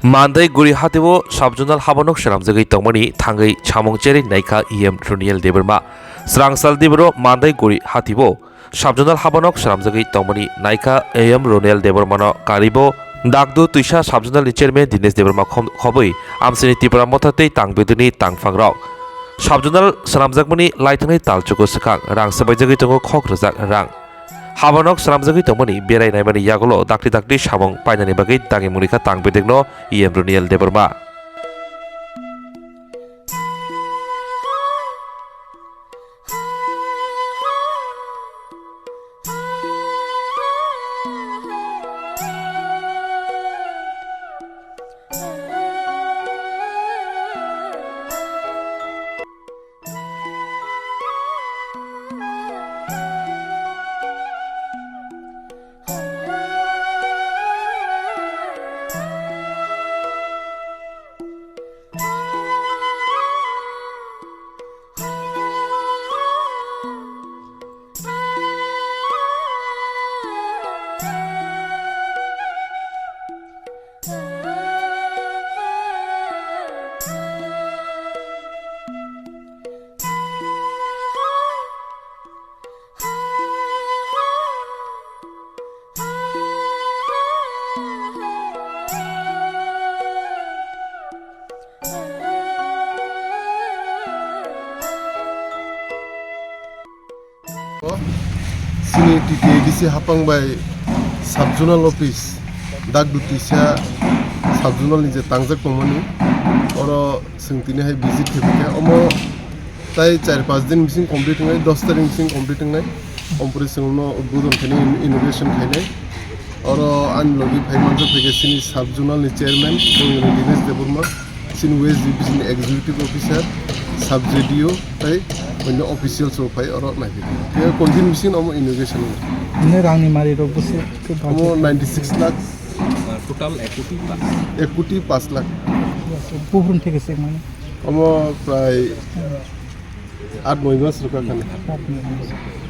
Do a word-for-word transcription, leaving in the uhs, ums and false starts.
Mandai Guri hatio sub-zonal habanok swnamjagwi tongmani thangwi samung cherwi naikha E M Roniel Debbarma. Srangsal diboro Mandai Guri hatio sub-zonal habanok swnamjagwi tongmani naikha E M Roniel Debbarmano karibo dakdu twisa sub-zonalni chairman Dinesh Debbarma khom-, khobwi amchini Tipra Motha tei Tangbeduni tangphangrok. Sub-zonal swnamjakmani laithangni talchugo swkang rang swbaijagwi tongo khok rwjak rang. Habanok swnamjagwi tongmani berai naimani yagulo dakti dakti samung painani bagwi dagimung rikha Tangbedekno E M Roniel Debbarma. Chini T T A D C hapang bai sub-zonal office, Dakdu Tisa sub-zonal ni je tangjak tongmani, oro chwng tini hai visit khe phaikha. Omo tai char panch din bising complete wngnai, dos tarik bising complete wngnai. Ompore chwng no udbodhon khainai, inauguration khainai. Oro ani logi phai manjak phaikha chini sub-zonal ni chairman, Dinesh Debbarma, chini West Division ni executive officer, sub J D O, tei onno officials rok phai oro naiphaikha. Tei continue bising omo inauguration wngnai. Nini rangni mari rok bwswk khe omo bagwi? Ninety six lakh. Total equity pass. Equity paanch lakh. Buphuruni theke se mani? Omo prai aat noi mas rok kha khani.